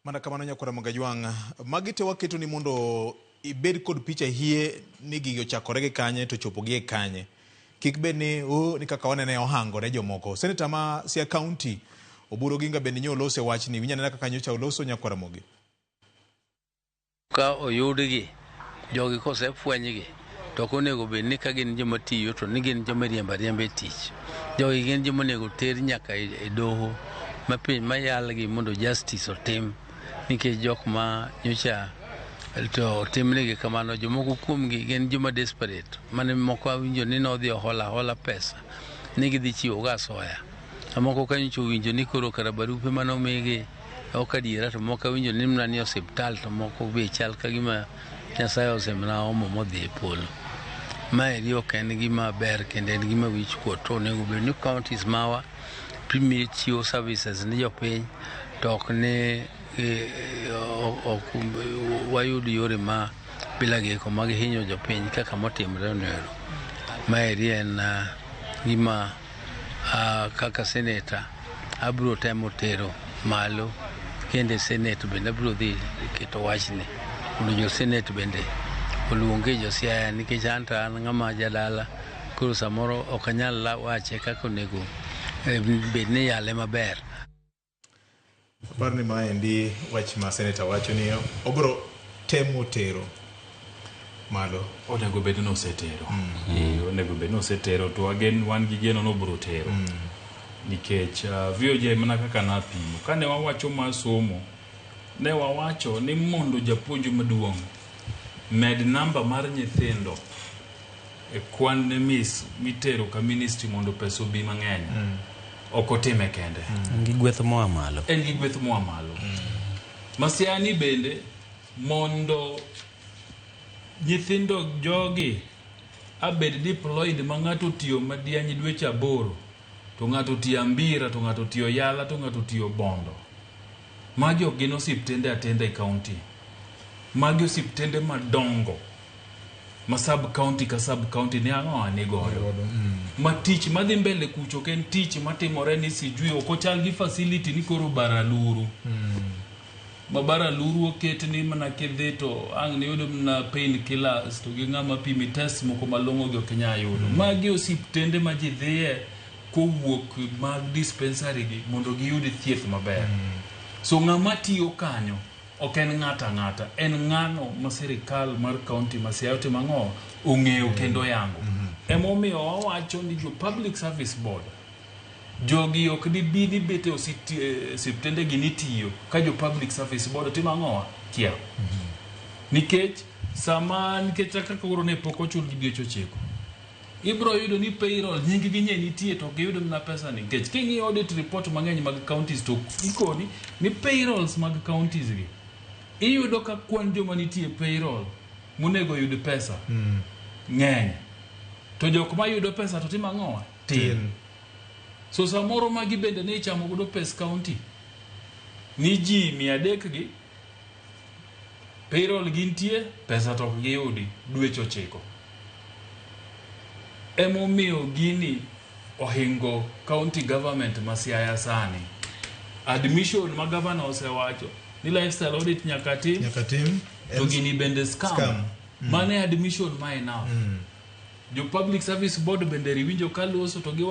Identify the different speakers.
Speaker 1: Mana kamano nyakwara Mogajwang', magi te waketo ni mondo ibed kod picha hie ni gigi ochakore gi kanye to chopo gi e kanye. Kik bed ni oh, ni kaka wanene ohango ne jomoko. Senator ma Siaya County Oburu Oginga bende nyo oloso e wachni. Winj anena kaka nyocha oloso nyakwara Mogi.
Speaker 2: Ka oyudgi, jogi kosefwenygi, to ok onego bed ni ka gin joma tiyo to ni gin joma iriembo ariemba e tich. Jogi gin joma onego ter nyaka e doho ma piny mayalgi mondo justice otim nikech jok ma nyocha to otimnegi kamano jomoko kuomgi gin joma desperate mane moko awinjo ni nodhi ohola hola pesa ni gidhi chiwo go asoya moko ka nyocha owinjo ni koro kara barupe mane omigi ok adiera to moko awinjo ni mana ni osiptal to moko be chal ka gima Nyasaye osemana omo modhi e polo. Maeri ok en gima ber kendo en gima wich kuot to onego bed ni counties mawa premier chiwo services ni jopiny to ok ni ok wayud yore ma bila geko mag hinyo jopiny kaka motimre onego. Maeri en gima kaka seneta abiro temo tero malo kendo e senate bende abiro dhi keto wachni mondo jo senate bende oluonge jo Siaya nikech an to an ng'ama jadala koro samoro ok anyal wache kaka onego bed ni yale maber.
Speaker 1: Aparo ni maendi wach ma seneta wacho ni obiro temo tero malo.
Speaker 3: Onego bed ni osetero. Onego bed ni osetero to wagen wan gi geno ni obiro tero. Nikech VOJ mana kaka napimo kane wawacho mar somo ne wawacho ni mondo japuonj maduong' med namba mar nyithindo e kwan ne mis mitero ka ministry mondo pesa obi mang'eny. Ok otime kende.
Speaker 4: En gi gweth moa malo.
Speaker 3: En gi gweth moa malo. Masiani bende mondo nyithindo jogi abed deployed ma ng'ato otiyo madiany dweche 8 to ng'ato otiyo Ambira to ng'ato otiyo Yala to ng'ato otiyo Bondo. Magi ok gin osiptende atenda e county. Magi osiptende madongo ma sub county ka sub county ni ang'o ni godo. Ma tich madhi mbele kucho ok en tich matimore ni sijui ok ochal gi facility ni koro baraluru. Ma baraluru oket ni mana kidhi to ang' niyud mana pain killers to gi ng'ama pimi test moko malong'o gi ok inyal yudo. Magi osiptende ma ji dhiye kowuok mag dispensary gi mondo giyud thieth maber. So ng'ama tiyo kanyo ok en ng'ato ang'ata, en ng'ano ma sirikal mar county ma Siaya otimo ang'o? Ong'eyo kendo oyango. Emomiyo wawacho ni jo Public Service Board jogi ok dibi ni bet e osiptende gi ni tiyo ka jo Public Service Board timo ang'o? Kia. Nikech sama nikech kaka koro ne pok ochul gi dweche 9 ibro yudo ni payroll nying gi nye nitie to ok giyudo mana pesa ni nikech king'iyo audit report mang'eny mag counties to ikoni ni payrolls mag counties gi iyudo ka kwan joma nitie payroll monego yud pesa ng'eny to jok mayudo pesa to timo ang'o? Tin. So samoro magi bende ne ichamo godo pes county ni ji 300 gi payroll gintie pesa to ok giyudi dweche 9. Emomiyo gini ohingo county government ma Siaya sani. Admission ma governor osewacho ni lifestyle audit nyaka tim,
Speaker 1: nyaka tim
Speaker 3: to gini bende scam.
Speaker 1: Scam.
Speaker 3: Mane admission ma enough. Jo Public Service Board bende riwinjo ka loso to gi